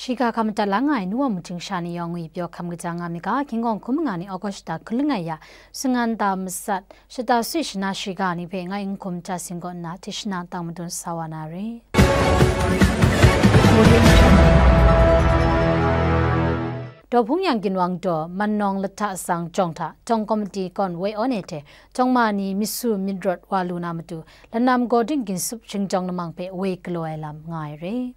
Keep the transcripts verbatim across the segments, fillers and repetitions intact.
Shiga hkam madat la nga ai nu wa muhting sha ni yawng ngwi pyaw hkam kaja nga mi ga, King Kawng hkum nga ni August da hkun langai ya, Sungan da masat, shata sui shana shiga ni hpe ngai n hkum ja sing kaw nna, tishna tang madun sa wa na re. Dawhpung yang ginwang daw, Mannawng Lahta Sang jawng hta, jawng komiti kawn woi awn e hte, jawng ma ni myit su myit rawt wa lu na matu, lanam gaw ding ginsup shingjawng lamang hpe woi galaw ai lam nga ai re.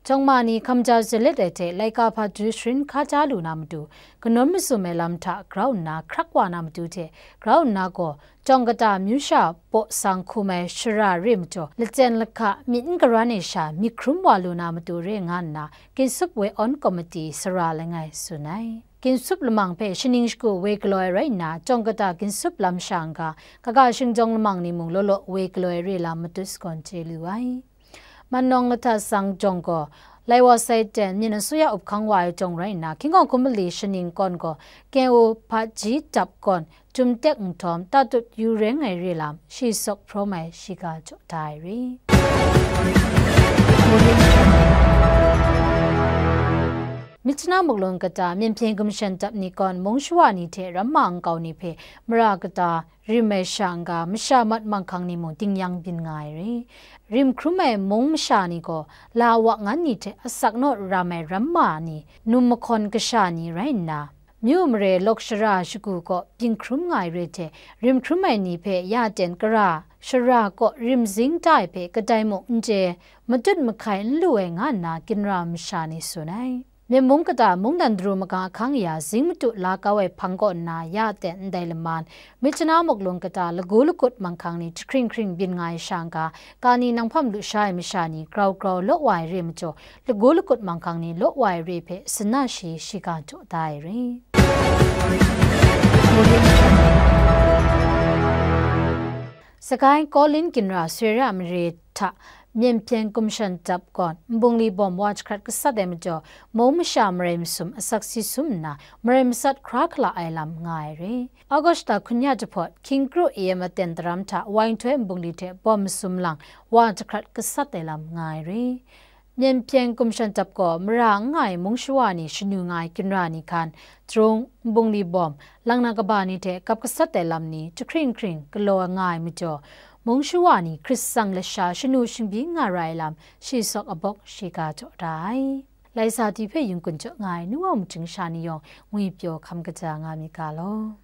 Jawng ma ni hkam jau zalet ai hte laika hpa du sharin hka ja lu na matu, kanawn mazum ai lam hta grau nna hkrak wa na matu hte grau nna gaw, jawng kata myu sha baw sang hkum ai shara re majaw, latsen lahka myit n garan ai sha myit hkrum wa lu na matu re nga nna, ginsup woi awn komiti sara langai tsun ai. Ginsup lamang hpe shaning shagu woi galaw ai rai nna, jawng kata ginsup lam sha n-ga, kaga shingjawng lamang ni mung law law woi galaw ai re lam matut sagawn chye lu ai. Mannawng Lahta Sang jawng gaw, lai wa sai ten myin asuya up hkang wa ai jawng rai nna, King Kawng hkum mali shaning kawn gaw, K O hpaji dap kawn, jum tek nhtawm, tatut yu reng ai re lam, shi sawk hprawm ai shiga jaw da ai re. Myitkyina Muklung kata, Myen Hpyen Gumshan dap ni kawn, mung shawa ni hte ramma nkau ni hpe, mara kata, rim ai sha n-ga, masha mat manghkang ni mung dingyang byin nga ai re. Rim hkrum ai mung masha ni gaw, la wa ngan ni hte asak naw ram ai ramma ni, num mahkawn kasha ni rai nna, myu mare lawk shara shagu kaw byin hkrum nga ai re hte, rim hkrum ai ni hpe ya ten kara shara kaw rim zing da ai hpe kadai mung n chye, matut mahkai n lu ai nga nna ginra masha ni tsun ai. Myen mung kata mungdan daru magang ahkang ya zing matu la kau ai hpang kaw nna ya ten ndai laman, Myitkyina Muklung kata lagu lakut manghkang ni jahkring hkring byin nga ai sha n-ga, kani nang hpam lusha ai masha ni grau grau law wa ai re majaw, lagu lakut manghkang ni law wa ai re hpe sana shi shiga jaw da ai re. Sakai Kawlin ginra Sawra mare hta Myen Hpyen Gumshan dap kawn, nbungli bawm wa jahkrat gasat ai majaw, mung masha marai masum asak si sum nna, marai masat hkra hkala ai lam nga ai re. August hkun ya jahpawt, hkying kru A M aten daram hta wai nhtoi nbungli hte bawm masum lang wa jahkrat gasat ai lam nga ai re. Myen Hpyen Gumshan dap gaw mara n nga ai mung shawa ni shanu nga ai ginra ni hkan, Trung, nbungli bawm, lang na kaba ni hte kap gasat ai lam ni jahkring hkring galaw nga ai majaw, mung shawa ni hkrit tsang lasha shanu shingbyi nga ra ai lam, shi sawk abawk shiga jaw da ai. Lai sa ti hpe yungkun jaw nga ai nu wa muhting sha ni yawng ngwi pyaw hkam kaja nga mi ga law.